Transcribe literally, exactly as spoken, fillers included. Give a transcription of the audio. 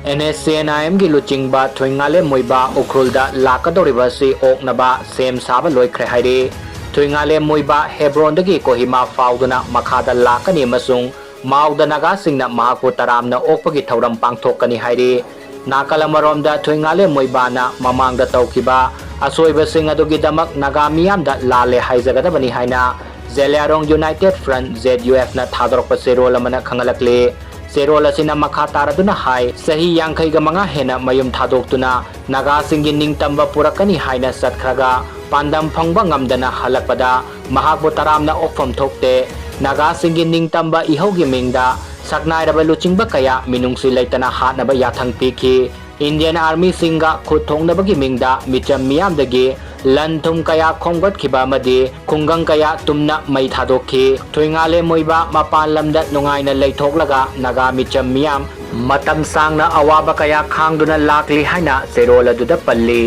And S C and ꯑꯥꯏ ꯑꯦꯝꯒꯤ ꯂꯨꯆꯤꯡꯕ ꯊꯣꯏꯉꯥꯂꯦꯝ ꯃꯣꯏꯕꯥ ꯎꯈ꯭ꯔꯨꯜꯗ ꯂꯥꯛꯀꯗꯧꯔꯤꯕ ꯑꯁꯤ ꯑꯣꯛꯅꯕ ꯁꯦꯝ ꯁꯥꯕ ꯂꯣꯏꯈ꯭ꯔꯦ ꯍꯥꯏꯔꯤ꯫ ꯊꯣꯏꯉꯥꯂꯦꯝ ꯃꯣꯏꯕꯥ ꯍꯦꯕ꯭ꯔꯣꯟꯗꯒꯤ ꯀꯣꯍꯤꯃꯥ ꯐꯥꯎꯗꯨꯅ ꯃꯈꯥꯗ ꯂꯥꯛꯀꯅꯤ ꯑꯃꯁꯨꯡ ꯃꯥꯎꯗ ꯅꯥꯒꯥꯁꯤꯡꯅ ꯃꯍꯥꯛꯄꯨ ꯇꯔꯥꯝꯅ ꯑꯣꯛꯄꯒꯤ ꯊꯧꯔꯝ ꯄꯥꯡꯊꯣꯛꯀꯅꯤ ꯍꯥꯏꯔꯤ꯫ ꯅꯥꯀꯜ ꯑꯃꯔꯣꯝꯗ ꯊꯣꯏꯉꯥꯂꯦꯝ ꯃꯣꯏꯕꯥꯅ ꯃꯃꯥꯡꯗ ꯇꯧꯈꯤꯕ ꯑꯁꯣꯏꯕꯁꯤꯡ ꯑꯗꯨꯒꯤꯗꯃꯛ ꯅꯥꯒꯥ ꯃꯤꯌꯥꯝꯗ ꯂꯥꯜꯂꯦ ꯍꯥꯏꯖꯒꯗꯕꯅꯤ ꯍꯥꯏꯅ ꯖꯦꯂꯤꯌꯥꯔꯣꯡ ꯌꯨꯅꯥꯏꯇꯦꯗ ꯐ꯭ꯔꯟꯠ, ꯖꯦꯗ ꯌꯨ ꯑꯦꯐꯅ ꯊꯥꯗꯣꯔꯛꯄ ꯆꯦꯔꯣꯜ ꯑꯃꯅ ꯈꯪꯍꯜꯂꯛꯂꯤ꯫ ꯆꯦꯔꯣꯜ ꯑꯁꯤꯅ ꯃꯈꯥ ꯇꯥꯔꯗꯨꯅ ꯍꯥꯏ, ꯆꯍꯤ ꯌꯥꯡꯈꯩꯒ ꯃꯉꯥ ꯍꯦꯟꯅ ꯃꯌꯨꯝ ꯊꯥꯗꯣꯛꯇꯨꯅ ꯅꯥꯒꯥꯁꯤꯡꯒꯤ ꯅꯤꯡꯇꯝꯕ ꯄꯨꯔꯛꯀꯅꯤ ꯍꯥꯏꯅ ꯆꯠꯈ꯭ꯔꯒ ꯄꯥꯟꯗꯝ ꯐꯪꯕ ꯉꯝꯗꯅ ꯍꯜꯂꯛꯄꯗ ꯃꯍꯥꯛꯄꯨ ꯇꯔꯥꯝꯅ ꯑꯣꯛꯐꯝ ꯊꯣꯛꯇꯦ꯫ ꯅꯥꯒꯥꯁꯤꯡꯒꯤ ꯅꯤꯡꯇꯝꯕ ꯏꯍꯧꯒꯤ ꯃꯤꯡꯗ ꯁꯛꯅꯥꯏꯔꯕ ꯂꯨꯆꯤꯡꯕ ꯀꯌꯥ ꯃꯤꯅꯨꯡꯁꯤ ꯂꯩꯇꯅ ꯍꯥꯠꯅꯕ ꯌꯥꯊꯪ ꯄꯤꯈꯤ꯫ ꯏꯟꯗꯤꯌꯟ ꯑꯥꯔꯃꯤꯁꯤꯡꯒ ꯈꯨꯠ ꯊꯣꯛꯅꯕꯒꯤ ꯃꯤꯡꯗ ꯃꯤꯆꯝ ꯃꯤꯌꯥꯝꯗꯒꯤ ꯂꯟ ꯊꯨꯝ ꯀꯌꯥ ꯈꯣꯝꯒꯠꯈꯤꯕ ꯑꯃꯗꯤ ꯈꯨꯡꯒꯪ ꯀꯌꯥ ꯇꯨꯝꯅ ꯃꯩ ꯊꯥꯗꯣꯛꯈꯤ꯫ ꯊꯣꯏꯉꯥꯂꯦꯝ ꯃꯣꯏꯕꯥ ꯃꯄꯥꯟ ꯂꯝꯗ ꯅꯨꯡꯉꯥꯏꯅ ꯂꯩꯊꯣꯛꯂꯒ ꯅꯥꯒꯥ ꯃꯤꯆꯝ ꯃꯤꯌꯥꯝ ꯃꯇꯝ ꯁꯥꯡꯅ ꯑꯋꯥꯕ ꯀꯌꯥ ꯈꯥꯡꯗꯨꯅ ꯂꯥꯛꯂꯤ ꯍꯥꯏꯅ ꯆꯦꯔꯣꯜ ꯑꯗꯨꯗ ꯄꯜꯂꯤ꯫